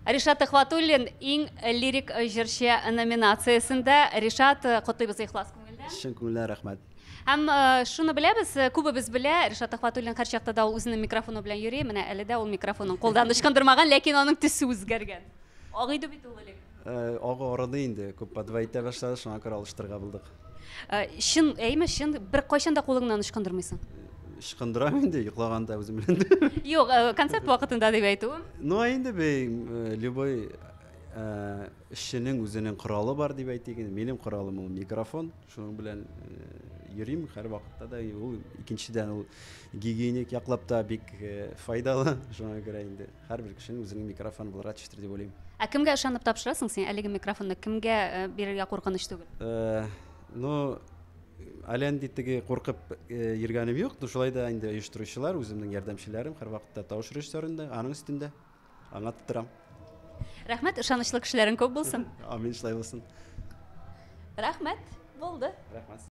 Ришат Төхвәтуллин иң лирик җырчы номинациясендә. Ришат, котлыйбыз ихлас күңелдән. Чын күңелдән рәхмәт. Һәм шуны беләбез, күбебез белә, Ришат Төхвәтуллин һәрчакта да ул үзенең микрофоны белән йөри. Менә әле дә ул микрофонын кулдан ычкындырмаган, ләкин аның төсе үзгәргән. Ак иде бит ул элек. Агы арыды инде, күп подвоить итә башлады, шуңа күрә алыштырырга булдык. Чын, әйме, чын, беркайчан да кулыңнан ычкындырмыйсың? Ычкындырам инде, йоклаганда үзем белән. Юк, концерт вакытында дип әйтүем. Ну, ә инде бей, любой эшченең үзенең коралы бар дип әйтик инде. Минем коралым ул микрофон, шуның белән йөрим һәрвакытта да. Ул икенчедән ул гигиеник яклап та бик файдалы, шуңа күрә инде. Һәрбер кешенең үзенең микрофоны булырга тиештер дип уйлыйм. Ә кемгә ышанып тапшырасың син әлеге микрофонны? Кемгә э, бирергә куркыныч түгел? Э, ну, әле инде теге куркып э, йөргәнем юк. Ну, шулай да инде оештыручылар, үземнең ярдәмчеләрем һәрвакытта тавыш режиссерында, аның өстендә. Аңа тоттырам. Рәхмәт, ышанычлы кешеләрең күп булсын. Амин, шулай булсын. Рәхмәт, булды. Рәхмәт.